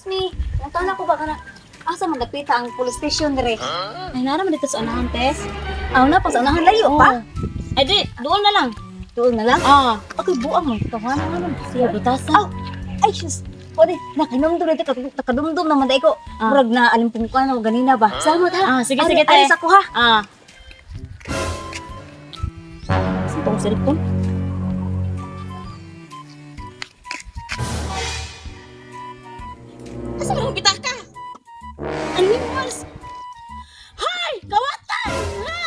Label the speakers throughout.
Speaker 1: Excuse me. Punta na ko ba kana? Asa man dapita ang police station dire?
Speaker 2: Ay, nara man dito sa unahan, Tess.
Speaker 1: Aw na pa sa unahan layo pa.
Speaker 2: Ay, di, doon na lang.
Speaker 1: Doon na lang.
Speaker 2: Ah,
Speaker 1: Okay, buang mo. Tawanan nga nun.
Speaker 2: siya butasan.
Speaker 1: Aw, ay sus. Pwede, nakainumdum dito, nakadumdum naman dai ko. Murag na alimpungkan ako ganina ba. Salamat ha.
Speaker 2: Ah, sige,
Speaker 1: Ari-
Speaker 2: sige, te.
Speaker 1: Ari sa ko ha.
Speaker 2: Ah. Saan tong cellphone? Asa man kita ka? Animals! Hay! Kawatan! Ha?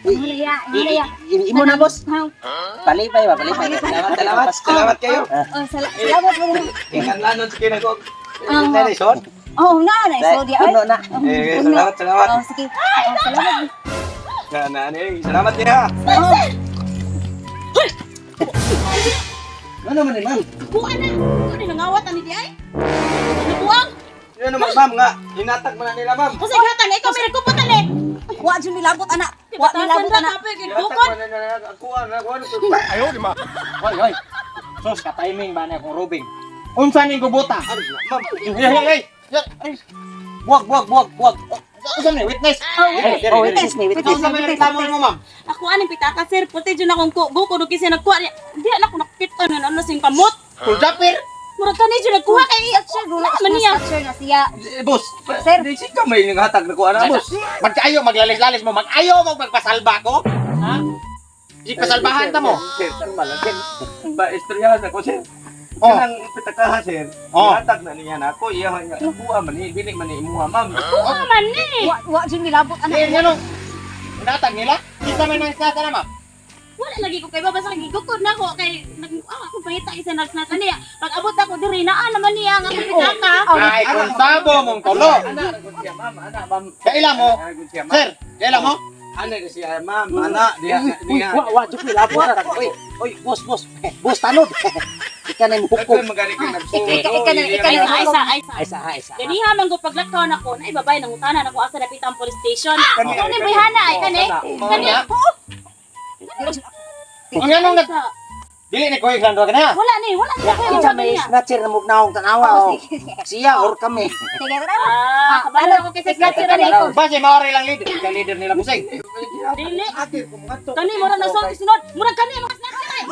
Speaker 1: Malaya, malaya.
Speaker 3: Imo na, boss.
Speaker 1: Ha?
Speaker 3: Palipay ba, palipay.
Speaker 4: Salamat, salamat. Salamat kayo.
Speaker 1: Oh, salamat mo.
Speaker 4: Kinganlanon sa kinagog.
Speaker 1: Ah.
Speaker 4: Teleson.
Speaker 1: Oh, na na so di ay.
Speaker 3: Puno na.
Speaker 4: Eh, salamat, salamat.
Speaker 1: Oh, sige. Oh, salamat.
Speaker 4: Na, na, eh, salamat niya.
Speaker 1: Oh,
Speaker 3: Ano man ni ma'am?
Speaker 2: Buwan na! Ano nangawat ani di ay? Nabuang!
Speaker 4: Yun naman, ma'am, nga. Hinatag man na nila, ma'am.
Speaker 2: Kasi hatang ikaw may nagkuputan eh!
Speaker 1: wa jud milabot ana. Wa milabot ana.
Speaker 4: Hinatag
Speaker 2: Bukod!
Speaker 4: man na nila. Akuha, akuha.
Speaker 5: Ayaw, di ma.
Speaker 6: Hoy, hoy. Sus, ka-timing ba na akong rubing? Unsa ning gubuta?
Speaker 4: Ma'am,
Speaker 6: Hey, hey, hey. Ay. Buwag, buwag, buwag, buwag. Unsa ni witness?
Speaker 3: Oh, witness ni, witness.
Speaker 6: Unsa may reklamo nimo, ma'am?
Speaker 2: Ako aning pitaka sir, puti jud akong gukod og kinsa nagkuha niya. Di na ako nakita na ano sing kamot.
Speaker 6: Kuljapir.
Speaker 2: Murag kani jud nagkuha kay
Speaker 1: Sir, gula
Speaker 2: man niya.
Speaker 1: sir na siya.
Speaker 4: Eh, boss.
Speaker 1: Sir.
Speaker 4: Di siya may nanghatag na kuha na, boss.
Speaker 6: Magkaayo maglalis-lalis mo, mag-ayo mo magpasalba ko. Ha? Di pasalbahan ta mo.
Speaker 4: Sir, kalma lang, sir. Ba, istoryahan ako, sir.
Speaker 6: Oh.
Speaker 4: Kanang pitakaha, sir.
Speaker 6: Oh.
Speaker 4: Hinatag na niya na ako. Iya, iya. Kuha man ni, dili man ni imuha, ma'am.
Speaker 2: Kuha man ni.
Speaker 1: Wa jud milabot ana.
Speaker 6: Eh, ngano? Inatag nila? Kinsa may nang sa na, ma'am?
Speaker 2: Wala lagi ko kay baba sa gigukod na ko kay nag ako pangita isa nagsnasa niya. Pag abot ako diri naa naman niya ang akong pitaka.
Speaker 6: Ay, kung sabo mong tulo.
Speaker 4: Ana, ko siya, ma'am. Ana, ma'am.
Speaker 6: Kaila mo?
Speaker 4: Ana, ko siya, ma'am.
Speaker 6: Sir, kaila mo?
Speaker 4: Ana ko siya, ma'am. Ana, diha, diha.
Speaker 3: Wa wa jud milabot. Oy, oy, boss, boss. Boss tanod. Ika na mo hukom.
Speaker 4: Daghan magani kay nagsuot.
Speaker 1: Ika na, ika
Speaker 2: Ay
Speaker 1: na.
Speaker 2: sa ay sa ay sa.
Speaker 3: Ay sa, ay sa.
Speaker 2: Ganiha man ko paglakaw nako na ibabay nang utana nako asa dapit ang police station.
Speaker 4: Kani,
Speaker 2: Kani bayhana ay kani. Kani.
Speaker 6: Ang anong nag
Speaker 2: Sa-
Speaker 6: dili ni kuy klando ka na.
Speaker 2: Wala ni, wala ni ko
Speaker 3: Kinsa may snatcher na mugnaong tanawa oh. Siya or kami.
Speaker 1: Sige, tara.
Speaker 2: Ah, kabalo ako kay sa snatcher ani.
Speaker 6: Base maori lang leader, ikaw leader nila kusing.
Speaker 2: Dili.
Speaker 4: Ate, kumanto.
Speaker 2: Kani mura na sa sunod. Mura kani mga snatcher. ay.